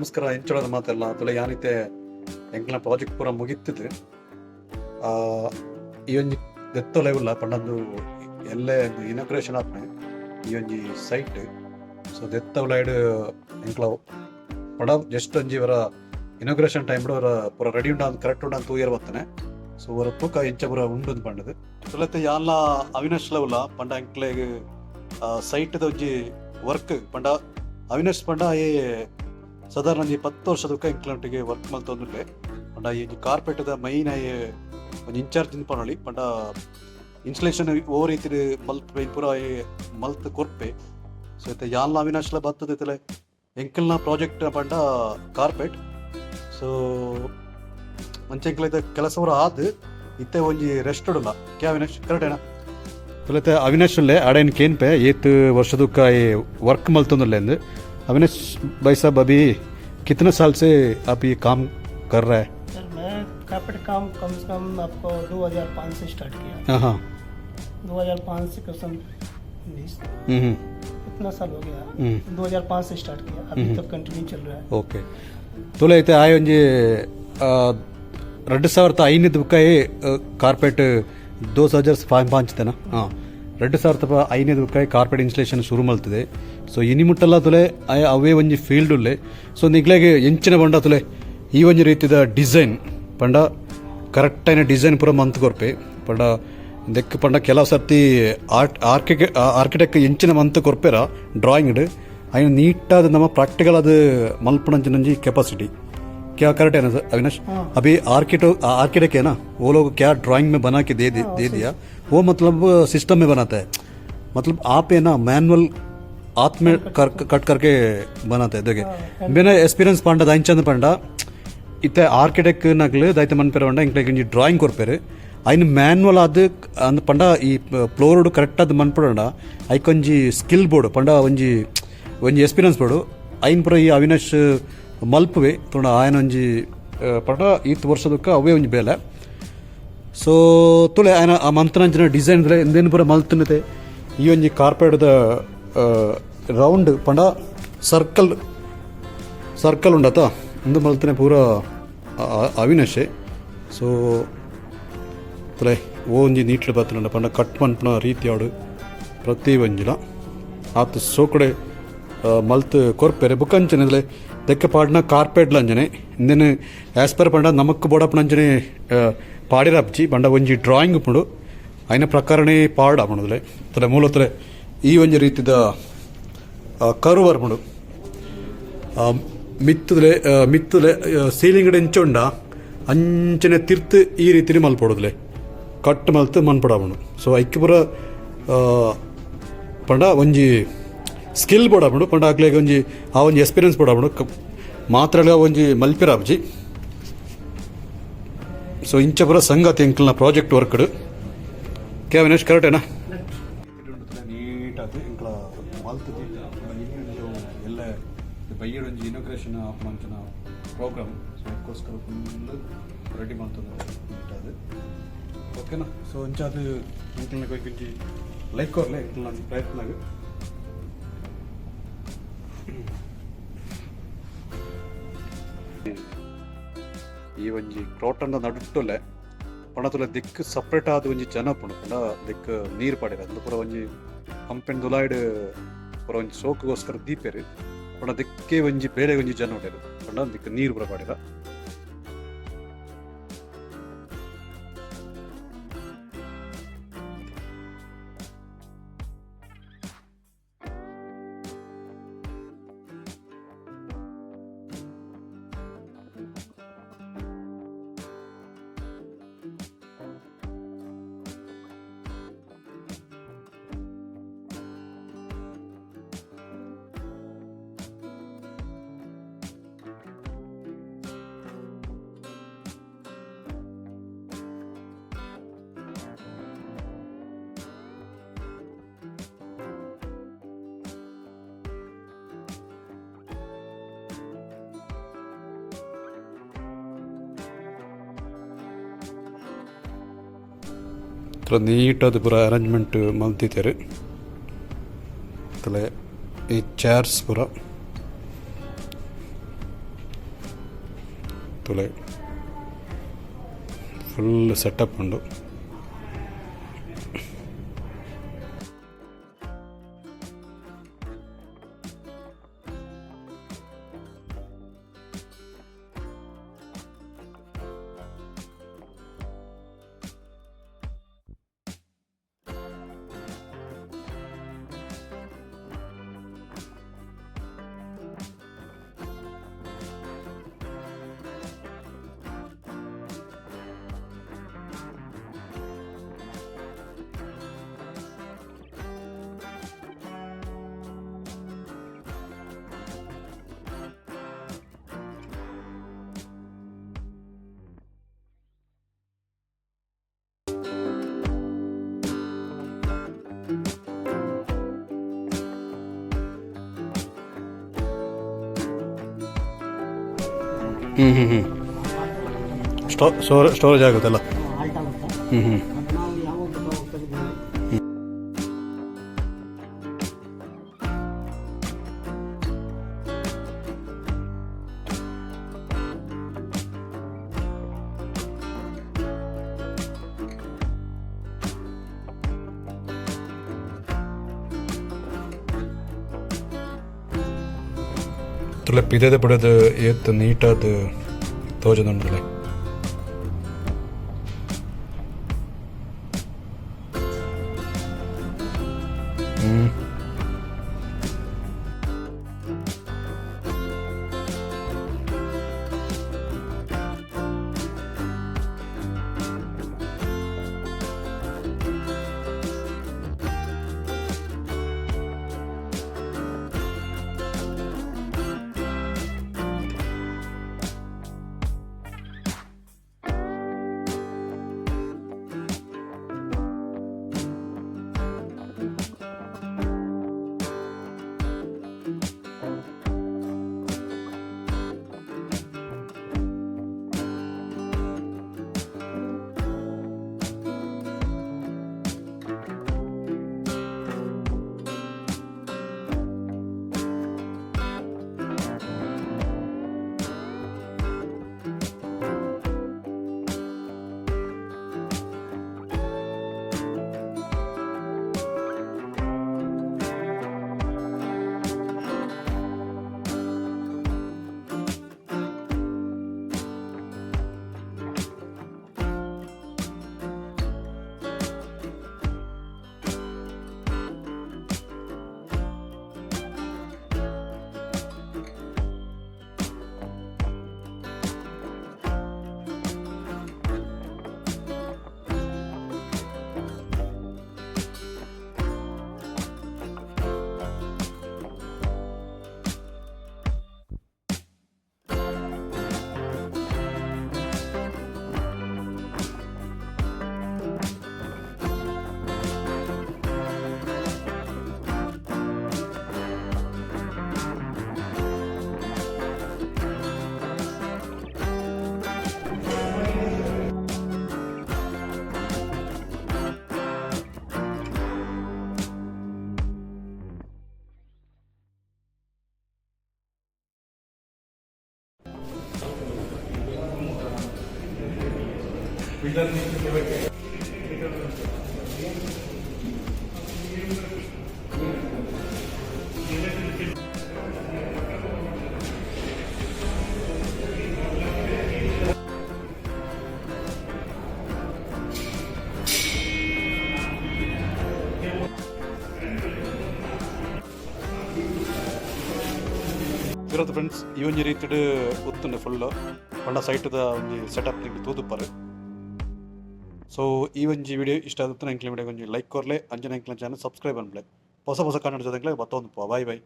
ನಮಸ್ಕಾರ. ಎಂಚೊಳದ ಮಾತೆಲ್ಲ ತುಲೆ ಯಾನಿತೆ ಎಂಕ್ಲ ಪ್ರಾಜೆಕ್ಟ್ ಪೂರ ಮುಗಿತ್ತದು. ಈ ಒಂಜಿ ದೆತ್ತೊಲೆ ಉಲ್ಲ ಪಂಡಂದು ಎಲ್ಲೆ ಇನಾಗ್ರೇಷನ್ ಆತ್ಮೆ ಈ ಒಂಜಿ ಸೈಟ್. ಸೊ ದೆತ್ತೊಲೈಡ್ ಎಂಕ್ಲ ಪಂಡ ಜಸ್ಟ್ ಒಂಜಿ ವರ ಇನಾಗ್ರೇಷನ್ ಟೈಮ್ ವರ ಪೂರ ರೆಡಿ ಉಂಡ, ಕರೆಕ್ಟ್ ಉಂಡ ತೂಯರ್ ಬತ್ತನೆ. ಸೊ ವರ ತೂಕ ಇಂಚ ಪೂರ ಉಂಡು ಪಂಡದು. ತುಲತೆ ಯಾನ್ಲ ಅವಿನಾಶ್ ಉಲ್ಲ. ಪಂಡ ಎಂಕ್ಲೆಗ್ ಸೈಟ್ ಒಂಜಿ ವರ್ಕ್ ಪಂಡ ಅವಿನಾಶ್ ಪಂಡ ಏ ಸಾಧಾರಣ ಒಂಜಿ 10 ವರ್ಷದಕ್ಕ ಎಂಕ್ಲೊಟ್ಟಿಗೆ ವರ್ಕ್ ಮಲ್ತೊಂದುಲ್ಲೆ. ಪಂಡ ಈ ಕಾರ್ಪೆಟ್ ದ ಮೈನ್ ಆಯೆ ಒಂಜಿ ಇನ್ಚಾರ್ಜ್ ಪನೊಲಿ. ಪಂಡ ಇನ್ಸ್ಟಲೇಷನ್ ಓ ರೀತಿ ಮಲ್ತ್ ಪೂರ ಮಲ್ತ್ ಕೊರ್ಪೆ. ಸೊ ಇತ್ತೆ ಯಾನ್ಲ ಅವಿನಾಶ್ಲ ಬತ್ತದ ಇತ್ತಲೆ ಎಂಕಲ್ನ ಪ್ರಾಜೆಕ್ಟ್ ಪಂಡ ಕಾರ್ಪೆಟ್. ಸೊ ಮಂಚ ಎಂಕಲ್ ಇತ್ತೆ ಕೆಲಸ ಪೂರ ಆದ್ ಇತ್ತೆ ಒಂಜಿ ರೆಸ್ಟ್ ಉಲ್ಲ. ಕ್ಯಾ ಅವಿನಾಶ್, ಕರೆಕ್ಟ್ ಏನಾ? ತುಲತೆ ಅವಿನಾಶ್ ಉಲ್ಲೆ. ಅಡೇನ್ ಕೇನ್ಪೆ ಏತ್ ವರ್ಷದಕ್ಕ ಈ ವರ್ಕ್ ಮಲ್ತೊಂದುಲ್ಲೆ ಅಂದ್. अविनाश भाई साहब, अभी कितने साल से आप ये काम कर रहे हैं? सर, मैं कार्पेट काम कम से कम आपको 2005 से स्टार्ट किया। हाँ हाँ 2005 से कसम 20 इतना साल हो गया। 2005 से स्टार्ट किया, अभी तक कंटिन्यू चल रहा है। ಓಕೆ, ತುಲೆ ಐತೆ ಆಯ್ ಒಂಜಿ 2005 ಬುಕ್ಕ ಕಾರ್ಪೆಟ್ 2005 ತನ. ಹಾಂ, 2005 ಬುಕ್ಕ ಕಾರ್ಪೆಟ್ ಇನ್ಸ್ಟಲೇಷನ್ ಶುರು ಮಲ್ತದೆ. ಸೊ ಇನಿ ಮುಟ್ಟಲ್ಲ ತುಲೆ ಆಯ್ ಅವೇ ಒಂಜಿ ಫೀಲ್ಡ್ ಉಲ್ಲೆ. ಸೊ ನಿಗ್ಲೆಗ್ ಎಂಚಿನ ಬಂಡ ತುಲೆ ಈ ಒಂಜಿ ರೀತಿದ ಡಿಸೈನ್ ಪಂಡ ಕರೆಕ್ಟ್ అయిన ಡಿಸೈನ್ ಪೂರ ಮಂತ್ ಕೊರ್ಪೆ. ಪಂಡ ದೆಕ್ ಪಂಡ ಕೆಲವು ಸರ್ತಿ ಆರ್ಟ್ ಆರ್ಕಿಟೆಕ್ಟ್ ಎಂಚಿನ ಮಂತ್ ಕೊರ್ಪೆರ ಡ್ರಾಯಿಂಗ್, ಐನ ನೀಟಾದ ನಮ್ಮ ಪ್ರಾಕ್ಟಿಕಲ್ ಅದು ಮಲ್ಪಣಂಚಿನಂಜಿ ಕೆಪಾಸಿಟಿ. क्या करेक्ट है ना सर अविनाश? हाँ। अभी आर्किटेक्ट है ना, वो लोग क्या ड्राइंग में बना के दे दे, दे दिया, वो मतलब सिस्टम में बनाता है। मतलब आप है ना मैनुअल हाथ में कर, कट करके बनाते हैं। देखिए, मेरा एक्सपीरियंस ಪಂಡ ದಂಚಂದ ಪಂಡ ಇತ್ತೆ ಆರ್ಕಿಟೆಕ್ಟ್ ನಕ್ಲು ದೈತ ಮನ್ಪೆರ ಪಂಡ ಇಂಕ್ಲೆಗ್ ಒಂಜಿ ಡ್ರಾಯಿಂಗ್ ಕೊರ್ಪೆರು. ಐನ್ ಮ್ಯಾನ್ಯುವಲ್ ಆದ್ ಅಂದ್ ಪಂಡ ಈ ಫ್ಲೋರ್ಡ್ ಕರೆಕ್ಟ್ ಆದ್ ಮನ್ಪುಡಂಡ ಐಕೊಂಜಿ ಸ್ಕಿಲ್ ಬೋಡು, ಪಂಡ ಒಂಜಿ ಒಂಜಿ ಎಕ್ಸ್ಪೀರಿಯನ್ಸ್ ಬೋಡು. ಐನ್ ಪೂರ ಈ ಅವಿನಾಶ್ ಮಲ್ಪುವೆ. ತೋಡ ಆಯನ ಒಂಜಿ ಪಂಡ ಈತ್ ವರ್ಷದಕ್ಕ ಅವೇ ಒಂಜಿ ಬೇಲೆ. ಸೊ ತುಲೆ ಆಯನ ಆ ಮಂತನಂಚಿನ ಡಿಸೈನ್ ಇಂದೇನು ಪೂರ ಮಲ್ತನತೆ. ಈ ಒಂಜಿ ಕಾರ್ಪೆಟ್ದ ರೌಂಡ್ ಪಂಡ ಸರ್ಕಲ್ ಸರ್ಕಲ್ ಉಂಡತ, ಇಂದು ಮಲ್ತನೆ ಪೂರ ಅವಿನಾಶೆ. ಸೊ ತುಲೆ ಓ ಒಂಜಿ ನೀಟ್ಡ್ ಬತ್ತುಂಡ ಪಂಡ ಕಟ್ ಮನ್ಪುನ ರೀತಿ ಆಡು ಪ್ರತಿ ಒಂಜಿಲ ಆತ್ ಸೋಕಡೆ ಮಲ್ತ್ ಕೊರ್ಪೆರೆ. ಬುಕ್ಕಂಚನೆ ದೆಕ್ಕ ಪಾಡ್ನ ಕಾರ್ಪೆಟ್ ಲಂಜನೆ ಇಂದೆನ್ ಆಸ್ ಪರ್ ಪಂಡ ನಮಕ್ ಬೋಡಪ್ಪನಂಚನೆ ಪಾಡಿರಪ್ಚಿ. ಪಂಡ ಒಂಜಿ ಡ್ರಾಯಿಂಗ್ ಉಪ್ಪುಂಡು, ಐನ ಪ್ರಕಾರನೇ ಪಾಡ ಪಣುದಲೆ. ತಲೆ ಮೂಲತಲೆ ಈ ಒಂಜಿ ರೀತಿದ ಕರು ಬರ್ಪುಂಡು. ಮಿತ್ತುಲೆ ಮಿತ್ತುಲೆ ಸೀಲಿಂಗ್ ಎಂಚ ಉಂಡ ಅಂಚನೆ ತಿರ್ತು ಈ ರೀತಿಲಿ ಮಲ್ಪೊಡುದ್ಲೆ, ಕಟ್ ಮಲ್ತ್ ಮನ್ಪೊಡಾಪುಂಡು. ಸೊ ಐಕ್ ಪೂರ ಪಂಡ ಒಂಜಿ ಸ್ಕಿಲ್ ಬೋಡಾಪುಂಡು. ಪಂಡ ಅಕ್ಲೆಗ್ ಒಂಜಿ ಆ ಒಂಜಿ ಎಕ್ಸ್ಪೀರಿಯನ್ಸ್ ಬೋಡಾಪುಂಡು. ಮಾತ್ರ ಒಂಜಿ ಮಲ್ಪಿರಾಪುಜಿ. ಸೊ ಇಂಚ ಪೂರ ಸಂಗತಿ ಎಂಕಲ್ನ ಪ್ರಾಜೆಕ್ಟ್ ವರ್ಕ್ಡ್. ಕೆ ಅವಿನಾಶ್, ಕರೆಕ್ಟ್ ಏನಾ? ನೀಟ್ ಆದ್ ಎಂಕ್ಲ ಮಲ್ತ್ ಎಲ್ಲ ಬಯ್ಯಡ್ ಒಂಜಿ ಇನಾಗ್ರೇಷನ್ ಆಪುನಂಚಿನ ಪ್ರೋಗ್ರಾಮ್. ಸೊ ಅದಕ್ಕೋಸ್ಕರ ಫುಲ್ ರೆಡಿ ಮಲ್ತೊಂದು ನೀಟ್ ಆದ್. ಓಕೆನಾ? ಸೊ ಇಂಚಾದ್ ಎಂಕಲ್ನ ಒಂಜಿ ಲೈಕ್ ಕೊರ್ಲೆ ಎಂಕಲ್ನ ಒಂಜಿ ಪ್ರಯತ್ನಗ್. ಈ ಒಂಜಿ ಕ್ರೋಟನ್ನ ನಡುಟ್ಟುಲೆ ಪಣತುಲೆ ದಿಕ್ಕು ಸಪ್ರೇಟ್ ಆದ ಒಂಜಿ ಜನ ಪುಂಡು. ಪಂಡ ದಿಕ್ಕು ನೀರು ಪಾಡಿರ ಅಂದು ಪೂರ ಒಂಜಿ ಕಂಪೆನಿ ದುಲಾಯ್ಡ್ ಪೂರ ಒಂಜಿ ಸೋಕುಗೋಸ್ಕರ ದೀಪೆರ್. ಪಂಡ ದಿಕ್ಕೆ ಒಂಜಿ ಬೇರೆ ಒಂಜಿ ಜನ ಉಂಟೆರ್. ಪಂಡ ದಿಕ್ಕು ನೀರು ಪೂರ ಪಾಡಿರ. ನೀಟಾದ ಪೂರ ಅರೇಂಜ್ಮೆಂಟ್ ಮಲ್ತಿತ್ತೆರ್. ತಲೆ ಈ ಚೇರ್ಸ್ ಪೂರ. ತುಲೆ ಫುಲ್ ಸೆಟಪ್ ಉಂಡು. ಹ್ಞೂ ಹ್ಞೂ ಹ್ಞೂ ಸ್ಟೋರೇಜ್ ಆಗುತ್ತಲ್ಲ? ಹಾಲ್ಟ್ ಆಗುತ್ತೆ. ಹ್ಞೂ ಹ್ಞೂ ಅದು ನಾವು ಯಾವಾಗ ತೆಗೆದು ತುಲೆ ಪಿದೆದ ಪಡೆದು ಏತ್ ನೀಟಾದ ತೋಜದುಂಡುಲೆ. ಇರೋದು ಫ್ರೆಂಡ್ಸ್, ಈ ಒಂಜಿ ರೀತಿಡ್ ಉತ್ತುಂಡು ಫುಲ್ ಪಂಡ ಸೈಟ್ದ ಒಂಜಿ ಸೆಟಪ್ ನಿಂಗೆ ತೂದುಪ್ಪರು. ಸೊ ಈ ಒಂಜಿ ವಿಡಿಯೋ ಇಷ್ಟ ಆಗುತ್ತೆ ಎಂಕ್ಲೆ ವಿಡಿಯೋ ಒಂಜಿ ಲೈಕ್ ಕೊರ್ಲೆ, ಅಂಚನೆ ಎಂಕ್ಲೆ ಚಾನಲ್ ಸಬ್ಸ್ಕ್ರೈಬ್ ಅನ್ಪ್ಲೆ. ಹೊಸ ಹೊಸ ಕನ್ನಡ ಜೊತೆ ಬತ್ತೊಂದು. Boy boy.